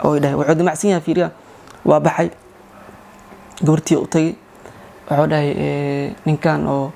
Oo dhahay wuxuu damacsan yahay, fiiriya, waa baxay, gabartii u tagay, wuxuu dhahay ninkan oo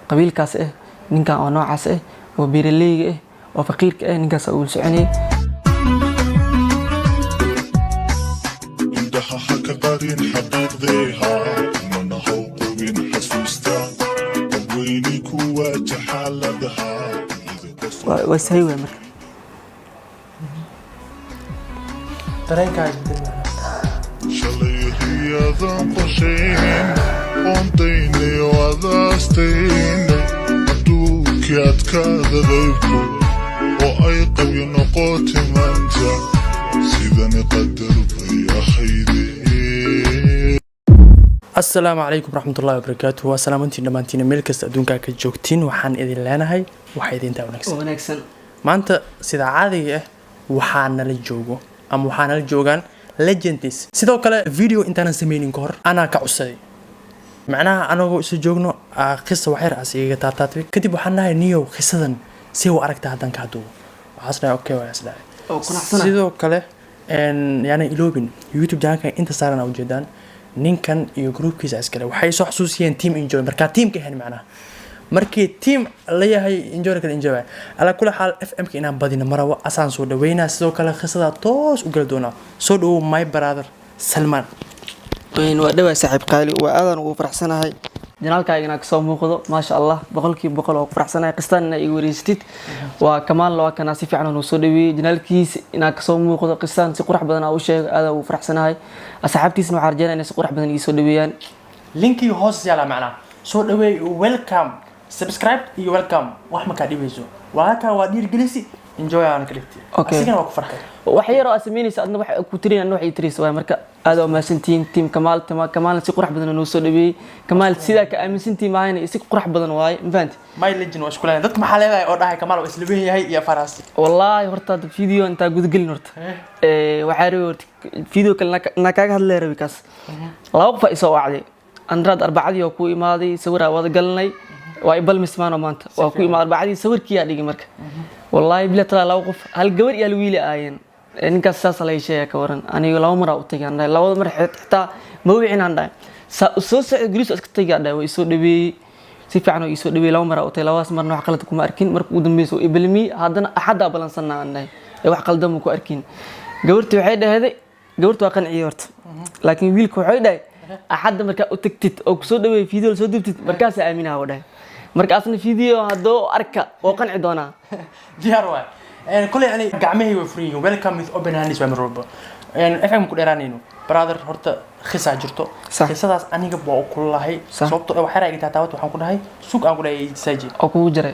qabiilkaas ah, ninkan oo noocaas ah, oo beeraleyga ah, oo faqiirka ah, ninkaas uu soconayay. Indhaha ha ka qarin xaqiiqdeeha, mana how qubin xasuusta dadweyni kuwa jaxaaladaha. Waa sahay waay marka. Dareenkaa isbedel macnaha. Shalay riyadan qorshayn qoondaynay oo adaastaynay adduunkii adkaada qaybku oo ay qabyo noqotay maanta sidani qadar bay ahayde. Asalaamu calaykum waraxmatullahi wabarakaatu. Waa salaamantiin dhammaantiin meel kasta adduunkaa ka joogtiin. Waxaan idin leenahay waxa idintaa wanaagsan. Wanaagsan. Maanta sida caadiga ah waxaa nala joogo ama waxaa nala joogaan legends. Sidoo kale video intaanan sameynin ka hor anaa ka codsaday, macnaha anagoo isu joogno qisa waxyar as igaga taataatay. Kadib waxaan dhahay, "Niyow, qisadan see u aragtaa haddaan kaa duubo?" Waxaas dhahay, "Okay." Waa is dhahay. Oo qanacsanaa. Sidoo kale yaani iloobin YouTube channelkan inta saaran aa ujeedaan ninkan iyo groupkiisa iskale. Waxay soo xasuusiyeen team enjoy markaa teamka ahayn, macnaha markii team la yahay enjoy kale enjoy waay. Ala kula xaal FM ka inaan badino marawo asaan soo dhaweynaa. Sidoo kale qisadaa toos u gali doonaa. Soo dhawow, my brother Salmaan. Waa dhawaa, saaxiib qaali, waa aadaan ugu faraxsanahay channelkaaga inaa kasoo muuqdo. Maasha Allah, 100% oo ku faraxsanahay qistaan inaa iga wareysatid. Waa Kamaal, waa kanaa si fiican noo soo dhaweeyey. Channelkiisa inaa kasoo muuqdo, qistaan si qurux badan aa u sheego, aadaan ugu faraxsanahay. Asxaabtiisna waxaan rajeynaya inay si qurux badan ii soo dhaweeyaan. Linkiga hoos yaala, macnaha soo dhaweey, welcome, subscribe iyo welcome, wax makaa dhibayso. Waa halkaa, waa dhiirgelisi, enjoy aan ka dhigtay. Asigana waa ku farxay. Wax yar oo aad samaynaysa, adna wax ku tirin, adna wax ii tiraysa waay. Marka aad waa mahadsantihiin team Kamaal. Kamaalna si qurux badan oo noo soo dhaweeyey. Kamaal sidaa ka aaminsantihiin maahayna, si qurux badan waaye, ma fahanti? My legend waa isku leeyahay. Dadka maxaa leedahay oo dhahay Kamaal waa isla weyn yahay iyo faras? Wallaahi horta hadda video intaa gudagelin, horta waxaa rabi horta video kale naa kaaga hadlaya rabi. Kaas laba qof aa isoo wacday. Andraad arbacadii waa ku imaaday, sawiraa wada galanay, waa ibalmismaano. Maanta waa ku imaaday arbacadii, sawirkiyaa dhigay. Marka wallaahi bila talaa laba qof, hal gabar iyo hal wiili aayeen. Ninkaas saas la ii sheegay, ka waran? Aniga laba mar aa u tagay aan dhahay, labada mar xitaa ma wicin aan dhahay. Saa u soo socday guriis iska tagay aan dhahay. Waa isoo dhaweeyey, si fiican oo isoo dhaweeyey. Laba mar aa u tagay, labadaas marna wax qalad kuma arkin. Marka ugu dambeysa oo ibalmiyey, haddana axaddaa balansanaa aan dhahay, ee wax qaldan ma ku arkin. Gabarti waxay dhahday, gabartu waa qanciyey horta, laakiin wiilka waxay dhahay, axadda markaa u tagtid oo kusoo dhaweeyey, video lasoo duubtid, markaasaa aaminaha dhahay. Markaasna video haddoo arka oo qanci doonaa. Diyaar waay. Koley ani gacmahey way furan yihiin, welcome with open hands waa mar walba. FM ku dheeraanayno, brother, horta khisaa jirto. Khisadaas aniga waa u kululahay. Sababtoo ah waxay iga taataawat, waxaan ku dhahay sug, aan ku dhahay saaji. Oo kugu jaray.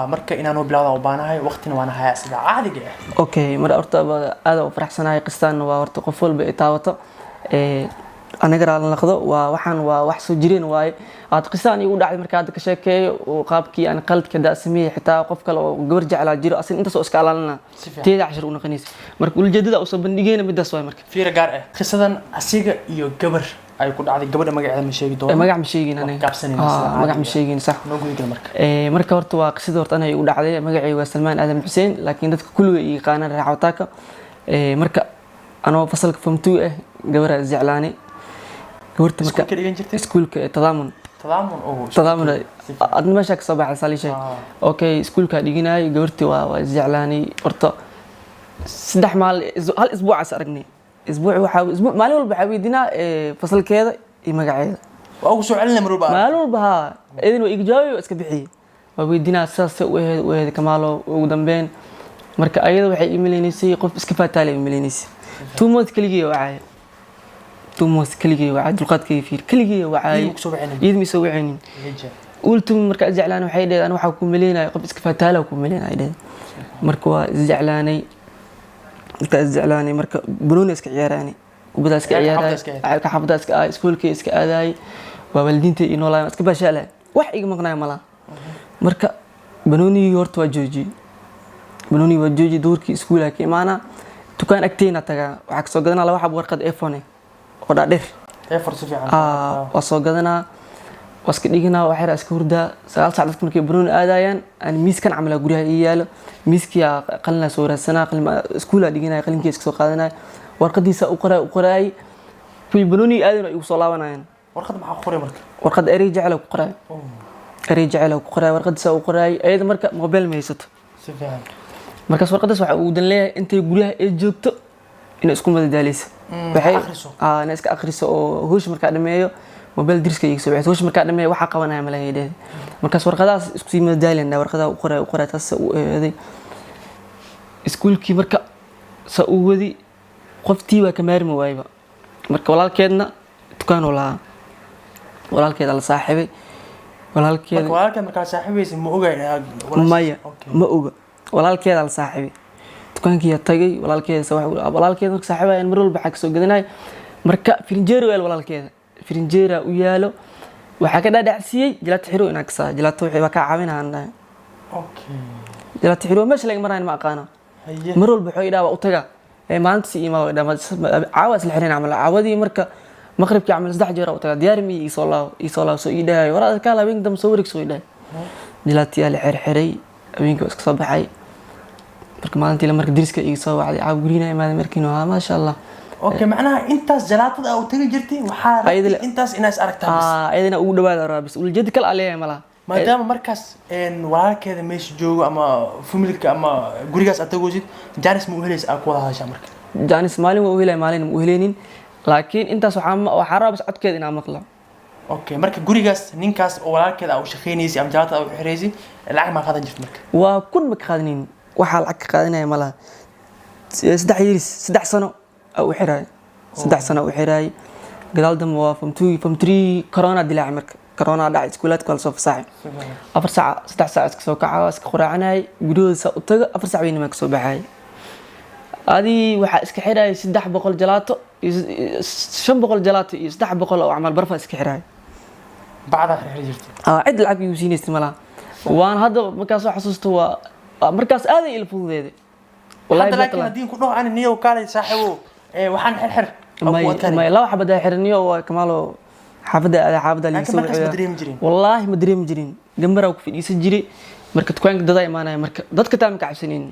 Marka inaan bilowda u baanahay, waqtina waana hayaa sida caadiga ah. Okay, mar horta aad u faraxsanahay. Qistaan waa horta qof walba ay taabato, aniga raali naqdo. Waa waxaan waa wax soo jireen waaye. Aad qisaan igu dhacday marka hadda ka sheekeeyo oo qaabkii aan qaladka daa sameeyey, xitaa qof kale oo gabar jeclaa jiro, asin intaas oo iska alaalina. Si fiican. Teeda cashar u noqonaysa. Marka ujeedada usoo bandhigayna midaas waay marka. Fiira gaar ah, qisadan asiga iyo gabar ay ku dhacday. Gabadha magaceeda ma sheegi doono. Magac ma sheegin Waa aniga. gaabsanayna sida Magac ma caadiga ah. sheegin, sax. Noo gudagal marka. Marka horta waa qisada horta aniga igu dhacday. Magacaygu waa Salmaan Aadan Xuseen, laakiin dadka kulliga i yaqaanaan Raaxawtaaka. Marka anoo fasalka form 2 ah gabaraa isjeclaanay gabarta marka. Iskuulka dhigan jirtay? Iskuulka ee Tadaamun. Tadaamun oo Tadaamun. Si fiican. Adna meeshaa kasoo baxay saliishay. Okay, iskuulkaa dhiganayay, gabartii waa isjeclaanay. Horta 3 maal, hal isbuucaas aragnay. Isbuuc waxaa isbuuc maalin walba waxaa weydiinaa fasalkeeda iyo magaceeda. Waa ugu soo celinay mar walba. Maalin walba haa, idin waa iga jawaabay, waa iska bixiyey. Waa weydiinaa sidaas u aheyd, u aheyd Kamaalo. Ugu dambeyn marka ayada waxay ii maleynaysay qof iska faataale ii maleynaysay. 2 months keligii wacaay, 2 months keligii wacaay. Dulqaadkayga fiir, keligii wacaay. Iyada ma kusoo wacaynin? Iyada ma isoo wacaynin. Ultum marka isjeclaan waxay dhehed, "Ani waxaa ku maleynaya qof iska faataala ku maleynaya," dhehed. Marka waa isjeclaanay. Marka isjeclaanay, marka banooni iska ciyaaraanay, kubadda iska Ciyaalka ciyaaraay. xaafadda iska ahayd. Ciyaalka xaafadda iska ahay, iskuulka iska aadaayay, waa waalidiinta ii noolaayeen, iska baashaalay, wax iga maqnaaya malaha. Marka banoonigii horta waa joojiyey, banoonigii waa joojiyey. Duhurkii iskuulaa ka imaanaa, dukaan agteyna tagaa, waxaa kasoo gadanaa laba xabo warqad A4 oo dhaadheer. A4, si fiican. Waa soo gadanaa. Waa iska dhiganaa, waxyar iska hurdaa. 9 saac dadka markay banooni aadayaan, aan miiskan camal guryaha ii yaalo, miiskiyaa qalinaa soo raadsanaa, qalin iskuulaa dhiganaya, qalinkii iska soo qaadanaya, warqadiisa u qoraay u qoraay. Kuwii banooni aadan ay igu soo laabanayaan. Warqad maxaa ku qoray marka? Warqad erey jecel ku qoraay, erey jecel ku qoraay, warqadiisa u qoraay. Ayada marka mobile ma haysato. Si fiican. Markaas warqadaas waxa uu dan leeyahay intay guryaha ay joogto inay isku madadaaleysa. Waxay akhriso. Aa, inay iska akhriso oo hoosh markaa dhameeyo mobile diriska iga soo bixis. Hoosh markaa dhameeyo waxaa qabanaya malaha dhehe. Markaas warqadahaas isku sii madadaalina, warqadaha u qoray u qoray, taas u eeday iskuulkii. Marka sa uu wadi, qoftii waa ka maarmi waayba. Marka walaalkeedna dukaan uu lahaa, walaalkeeda la saaxiibay, walaalkeeda. Marka walaalkeed markaa saaxiibaysa ma ogayn? Maya, ma oga. Walaalkeeda la saaxiibay, dukaankiyaa tagay walaalkeeda. Walaalkeeda marka saaxiibayaan, mar walba waxaa kasoo gadanaya. Marka firinjeero yaal, walaalkeeda firinjeera u yaalo, waxaa ka dhaadhacsiiyey jalaato xiro inaan kasaa jalaato wixii waa kaa caawinayaan dhahay. Jalaato xiro meesha laga marayn ma aqaano. Mar walba wuxuu idhaa waa u tagaa ee maalintaas imaa idhaa caawa isla xirin camal. Caawadii marka maqribkii camal 3 jeer u tagaa, diyaar mi isoo laabo, isoo laabo, soo ii dhahayo war kaal habeenka dambe soo wareeg, soo ii dhahay. Jalaatiyaa la xirxiray, habeenkii waa iska soo baxay. Marka maalintii la marka deriska iga soo wacday, caawa gurina imaaday markiina waa maasha Allah. Okay, macnaha intaas jalaatada aa u tagi jirtay waxaa Ayada rabtay intaas inaa is aragtaan bas. Aa, ayadana ugu dhawaada rabaa bis, ujeeda kale aa leeyahay malaha. Maadaama markaas walaalkeeda meesha joogo ama familka ama gurigaas aad tagoysid, chance ma u helaysa aad ku wada hadashaa marka? Chance maalin waa u helay, maalin ma u heleynin, laakiin intaas waxaa rabaa bas codkeeda inaan maqlo. Okay, marka gurigaas ninkaas oo walaalkeeda aa u shaqeynaysay ama jalaatada aa u xiraysay, lacag maa qaadan jirta marka? Waa kun ma ka qaadanaynin, waxaa lacag ka qaadanaya malaha. 3 years, 3 sano aa u xiraay, 3 sano u xiraay. Gadaal dambe waa form two, form three, corona dilaacay. Marka corona dhacay, iskuulaadka waa lasoo fasaxay. 4 saac, 3 saac iska soo kaca, waa iska quraacanayay, guryahooda saa u taga, 4 saac weynima kasoo baxayay. Adii waxaa iska xirayay 300 jalaato iyo 500 jalaato iyo 300 oo camal barfa iska xirayay. Bacdaa xirxiri jirtay? Aa, cid lacag igu siinaysa malaha. Waan hadda markaas soo xasuusto, waa markaas aaday ila fududeeday. Wallahi. Hadda laakiin batala. haddii ku dhaho ani niyow kaalay saaxiibo waxaan xirxir oo May ku adkaanay. May, laba xabad xiraniyo waa kamaalo xaafadda aada xaafadda liiga Laakiin soo markaas ma waciyaa. dareemi jirin? Wallaahi ma dareemi jirin. Gambaraa ku fadhiisan jiray. Marka dukaanka dadaa imaanaya, marka dadka taa ma ka cabsanaynin.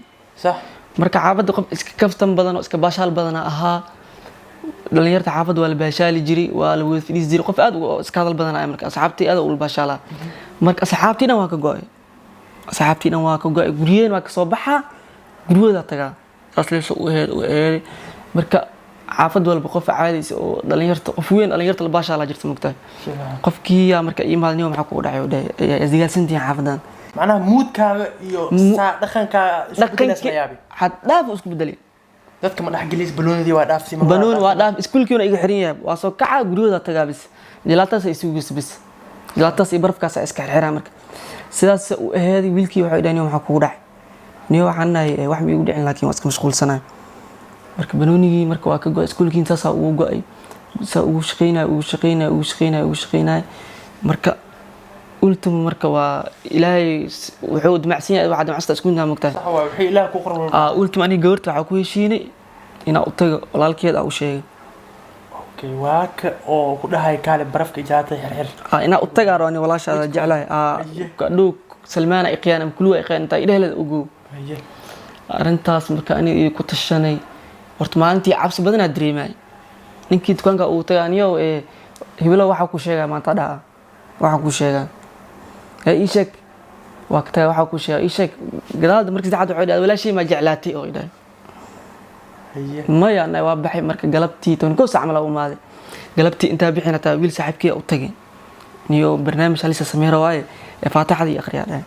Marka xaafadda qof iska kaftan badan oo iska baashaal badana ahaa. Dhalinyarta xaafadda waa la baashaali jiray, waa la wada fadhiisi jiray. Qof aad u iska hadal badan ayaa. Marka asxaabtii aad ula baashaalaa. Marka asxaabtii dhan waa ka go'ay, asxaabtii dhan waa ka go'ay. Guryaheen waa kasoo baxaa, guryahoodaa tagaa, saas leesho u aheed u aheeday. Marka xaafad walba qof caadaysa oo dhalinyarta, qof weyn dhalinyarta la baashaalaa jirta, mogtahay. Qofkii yaa marka ii maadniyo, maxaa kugu dhacay? Dhahay isdigaalsantihiin xaafadan. Macnaha moodkaaga iyo saa dhaqankaaga isku bedelaysa la Dhaqankii yaabi. Xad dhaaf uu isku bedelay. Dadka ma dhexgelis, banoonidii waa dhaaftay mar? Banoon waa dhaaf, iskuulkiina iga xiran yahay. Waa soo kaca, guryahooda tagaa bis, jalaataas ay sugaysa bis, jalaataas iyo barafkaas ay iska xirxiraan. Marka sidaas u aheeday. Wiilkii waxay dhahay, maxaa kugu dhacay niyo? Waxaan dhahay, "Eh, wax ma igu dhicin, laakiin waa iska mashquulsanahay." Marka banoonigii marka waa ka go'ay, iskuulkii saasaa ugu go'ay, saa ugu shaqeynaya, ugu shaqeynaya, ugu shaqeynaya, ugu shaqeynaya. Marka ultimo marka waa Ilaahay wuxuu damacsan yahay, waxaa damacsata isku intaa mogtahay. Sax waay, wixii Ilaah ku qoran. Ultimo aniga gabarta waxaa ku heshiinay inaa u tago, walaalkeed aa u sheegay. Okay, waa ka oo ku dhahay kaale barafka ijaata xirxir. Inaa u tagaa rabo ani, walaashaada jeclahay. Kadhow Salmaana ay qiyaan ama kuluwa ay qiyaan intaa idhehleed ogow. Arrintaas marka aniga iyo ku tashanay. Horta maalintii cabsi badanaa dareemay. Ninkii dukaanka uu tagay, aniyow ee hebelo waxaa ku sheegaa maanta dhaca, waxaa ku sheegaa ee ii sheeg. Waa ka tagay, waxaa ku sheegaa ii sheeg. Gadaalda markii saddexaad waxay dhahay, walaashay maa jeclaatay? Oo idhahay. Maya, ana waa baxay. Marka galabtii 11 saac camal aa u imaaday. Galabtii intaa bixin hataa wiil saaxiibkii u tagay, niyo barnaamij halisa sameyn waaye ee faataxadii akhriyaa dhahay.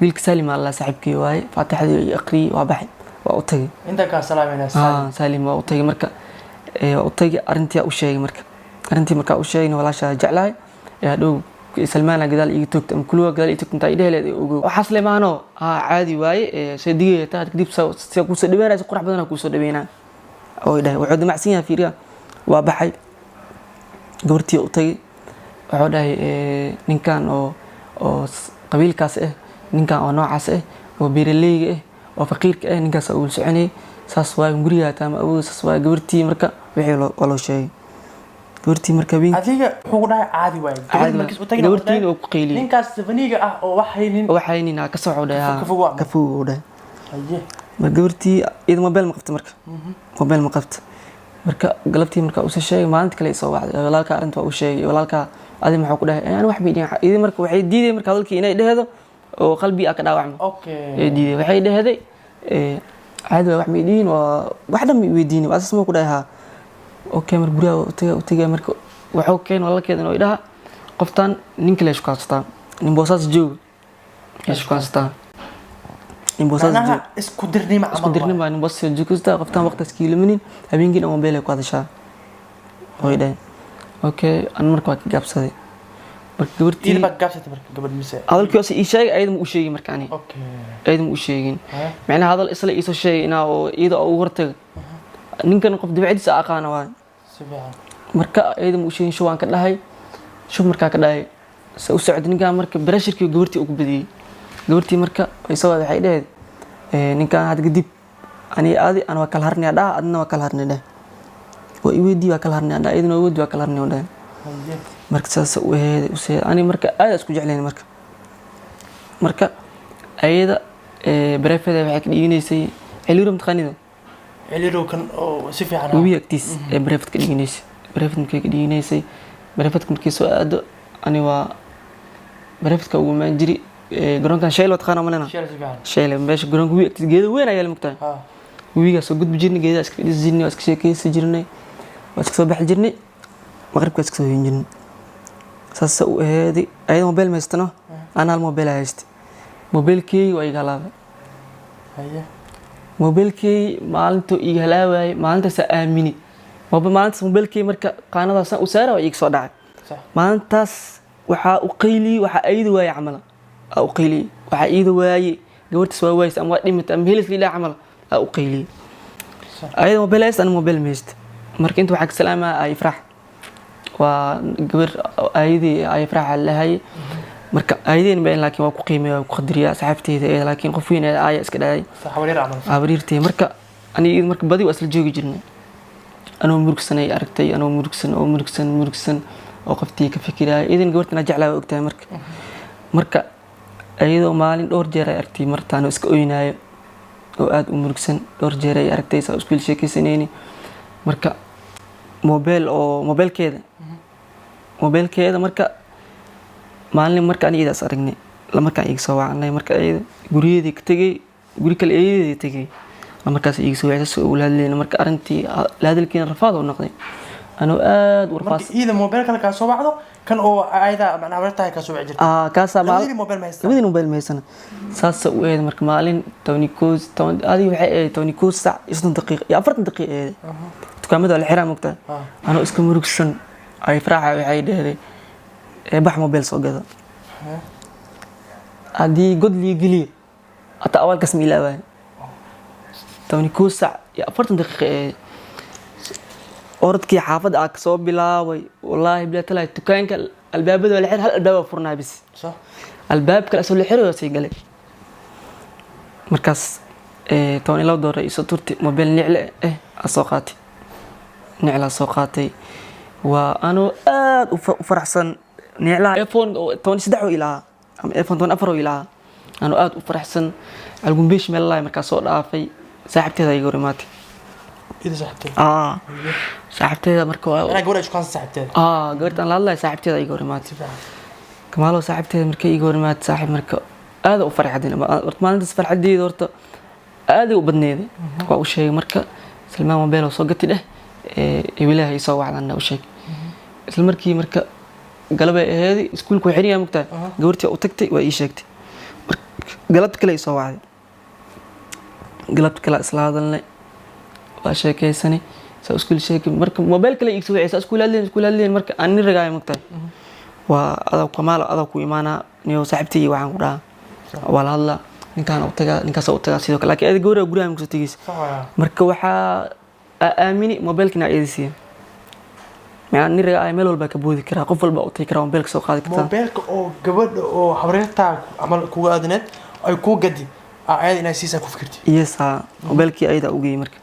Wiilka Salim alla saaxiibkii waaye, faataxadii iyo akhriyay, waa baxay, waa u tagay. Inta kaa salaamayna. Ah, Salim waa u tagay. Marka waa u tagay, arrintii u sheegay. Marka arrintii markaa u sheegay, walaashaa jeclahay ee hadhow Salmaana gadaal iiga toogta ama kuluwa gadaal iiga toogta intaa idhehleed ee ogow waxaas lemaano. Haa, caadi waaye ee soo digaya taa kadib sa kuusoo dhaweynaya, si qurux badan kuusoo dhaweynaa oo dhahay. Wuxuu damacsan yahay fiiriya. Waa baxay, gabartii u tagay, wuxuu dhahay, ninkan oo qabiilkaas ah, ninkan oo noocaas ah, oo beeraleyga ah, oo faqiirka ah, ninkaas uu soconayay, saas waaye, guriga taa ma awood, saas waaye. Gabartii marka wixii waa loo sheegay. Gabartii marka habeenkii Adiga wuxuu ku dhahay caadi waaye. Caadi gabadhi waaye. Markiis u tagina Gabartiina oo ku qayliyey. Ninkaas safaniga ah oo wax haynin. Waxaynina ka soco dhahay. Ka fogow ama? Ka fogow dhahay. Haye. Marka gabartii iyada mobile ma qabta, marka mobile ma qabta. Marka galabtii marka usoo sheegay, maalinta kale isoo wacday, walaalka arrinta waa u sheegay. Walaalka adi maxaa ku dhahay? Ani wax bay dhihin. Iyada marka waxay diiday marka hadalkii inay dhehedo oo qalbi ah ka dhaawacmo. Ay diiday, waxay dheheday, caadi waa, wax may dhihin, waa wax dhan may weydiinin, waa asaas ma ku dhahay. Haa, okay. Mar guryaha u tagay, u tagay. Marka waxuu keen walaalkeedan oo idhaha qoftan nin kale shukaansataa, nin boosaas jooga ay shukaansataa, nin boosaas jooga. Macnaha isku dirnimo camal. Isku dirnin baa, nin boosaas joogta qoftan waqtaas kiilaminin, habeenkii dhan mobile ay ku hadashaa oo idhahen. Okay, an marka waa ka gaabsaday marka gabartii. Iyada baa gaabsatay marka gabadh mise? Hadalkii hoose ii sheegay, ayada ma u sheegin marka ani. Ayada ma u sheegin. Macnaha hadal isla iisoo sheegay inaa oo iyada oo ugu hortaga ninkan, qof dibcadiisa aqaana waay. Si fiican. Marka iyada ma u sheegin, shub waan ka dhahay, shub markaa ka dhahay se u socday ninkan. Marka pressurekii gabartii ugu badiyey, gabartii marka way soo wada, waxay dhahayd, ninkan hadda kadib ani adi ana waa kala harnaya dhaha, adina waa kala harnay dheh, waa i weydii, waa kala harnaya dhaha, iyadana waa weydii, waa kala harnay dheh. Marka saas u aheeday u seeday. Ani marka aad isku jeclayn. Marka ayada bareefada waxay ka dhiganaysay Celiiro, mataqaanida? Celirow kan oo si fiican. Webi agtiis ee bareefad ka dhiganaysay. Bareefad markay ka dhiganaysay, bareefadka markay soo aado, ani waa bareefadka ugu imaan jiri. Garoonkan Shayl waa taqaana malena? Sheel, si fiican. Shayl, meesha garoonka webi agtiis geedo weyn ayaa la mugtahay. Webigaa soo gudbi jirnay, geedaha iska fadhiisi jirnay, waa iska sheekeysi jirnay, waa iska soo baxi jirnay, maqribka waa iska soo hoyin jirnay. Saasa u aheeday. Ayada mobile ma haystano, ana hal mobile haystay. Mobilkeyga waa iga halaabay. Mobilkey maalintuu iga halaawayay, maalintaasa aamini maalintaas mobilkey marka qaanadaasaan u saara waa iiga soo dhacay. Maalintaas waxaa u qayliyey, waxaa ayada waaye camala aa u qayliyey, waxaa iida waaye gabartaas waa waaysa ama waa dhimatay ama helis liilaa camal aa u qayliyey. Ayada mobile haysta, ana mobile ma haysta. Marka inta waxaa ka salaamaa ay Ifraax, waa gabar ayadii ay Ifraax lahaye. Marka ayadeen ba, laakiin waa ku qiimeeya, waa ku qadariyaa saxaabteyda ee, laakiin qof weyn aaya iska dhahay. Sax, habaryar camal. Habaryartay. Marka aniga marka badi waa isla joogi jirnay. Anoo murugsanay aragtay, anoo murugsan oo murugsan murugsan oo qoftii ka fikiraya, idan gabartan jeclaa waa ogtahay. Marka iyadoo maalin dhowr jeer ay aragtay martaan oo iska oynaayo oo aada u murugsan, dhowr jeer ay aragtay saa isku sheekaysanayni. Marka mobile oo mobilekeeda marka maalin marka aniga idaas aragnay la markaan iga soo wacnay, marka iyada guryaheedii ka tegay, guri kale eeyadeedii tegay, la markaas iga soo wacay, saas ula hadlayna. Marka arrintii la hadalkiina rafaad oo noqday, anoo aada u rafaas. Marka iyada mobile kale kaa soo wacdo, kan oo ayada macnaha habaryartahay kaa soo wici jirta? Aa, kaasaa Labadiina mobile ma haystaan? Labadiina mobile ma haysana. Saasa u eeday. Marka maalin 11, 10 adiga waxay ahayd 11 saac iyo 30 daqiiqo iyo 40 daqiiqo eeday, dukaamada waa la xiraa mogtaa. Anoo iska murugsan ay Faraaxa waxay dhehday, ee bax mobile soo gada, haddii god lii geliyo hataa awaalkaas ma ilaawaayo. 11 saac iyo 40 daqiiqo eeday, orodkii xaafadda aa kasoo bilaabay, wallaahi bilaa talaa, dukaanka albaabada waa la xir, hal albaab waa furnaa bis. Albaab kale asoo la xiray waa sii galay. Markaas $12 isoo turtay, mobile nicle aa soo qaatay, niclaa soo qaatay. Waa anoo aad u faraxsan. Niclaha iPhone oo 13 oo ilahaa ama iPhone 14 oo ilahaa, anoo aad u faraxsan algumbeesh meel lahay markaas soo dhaafay, saaxiibteeda iga hor imaatay. Ida saaxiibteeda? Aa, saaxiibteeda. Marka waa Anaa gabadha isku saaxiibteeda? Aa, gabartaan la hadlayo saaxiibteeda iga hor imaatay. Si fiican. Kamaalo saaxiibteeda markay iga hor imaatay, saaxiib, marka aad u farxadin horta maalintaas, farxadeeda horta aad u badneeday. Waa u sheegay marka, Salmaan mobile oo soo gati dheh, ee wilaha ii soo wacdan u sheeg. Isla markii marka galabay aheeday, iskuulka waa xiran yahay mogtahay, gabartii u tagtay, waa ii sheegtay. Marka galabta kale ii soo wacday, galabta kale isla hadalnay, waa sheekaysanay, saa iskuul sheekay. Marka mobile kale iga soo wacay, saa iskuul hadleen, iskuul hadleen. Marka aan nin ragaayo mogtahay, waa adaa kamaal adaa ku imaanaa niyo saaxiibtay, waxaan ku dhahaa waa la hadlaa, ninkaan u tagaa, ninkaas u tagaa sidoo kale, laakiin adiga gabadha guriga ma kusoo tegeysa. Sax waaya. Marka waxaa aamini mobilkina ayada siiya, macnaa nin ragaa meel walba ka boodi karaa, qof walba u tagi karaa, mobilka soo qaadi kartaa. Mobeelka oo gabadha oo habaryartaa camal kuga aadineed ay kuu gadi, ayada inay siisaa ku fikirti? Yes, ha, mobilkii ayada u geeyey. Marka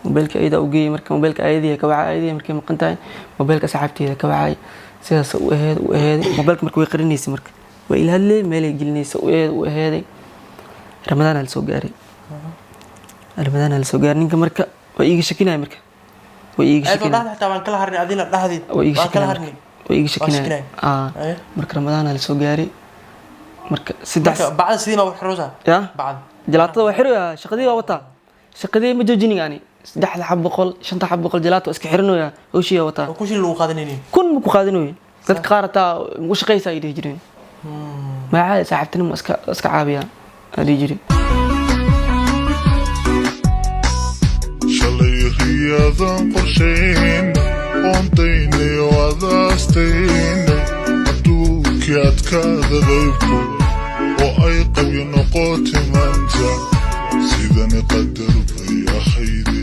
Mobilka ayada u geeyay. Marka mobilka ayadii ka wacay, ayadii markay maqan tahay mobilka asxaabteeda ka wacay. Sidaas u aheed u aheeday mobilka. Marka way qarinaysay, marka waa ila hadlay, meelay gelinaysa u aheed u aheeday. Ramadaan la soo gaaray, Ramadaan la soo gaaray. Ninka marka waa iiga shakinaya, marka waa iiga Ayadoo shakinaya. Dhahdi xitaa waan kala harnay, adina dhahdi. Waa iiga waan kala shakinaya. Harnay. Waa iiga shakinaya. Shakinaya. Aa. Aye. Marka Ramadaan la soo gaaray, marka saddex Marka bacda sidii ma wax xiroosaa? Ya. Bacda. Jalaatada waa xiraya, shaqadii waa wataa, shaqadii ma joojinin ani. Saddexda xab boqol, shanta xab boqol jalaato waa iska xiranaya, hawshiyaa wataa. Oo kushii lagu qaadanaynin? Kun ma ku qaadanayo. Dadka qaar hataa maku shaqaysaa ay dhihi jireen. Magacada saaxiibtinimo iska caabiya aa dhihi jiray. Shalay riyaadan qorshayn oontaynay oo adaastaynay, adduunkii adkaada qaybku oo ay qabyo noqotay maanta, sidani qadar bay ahayde.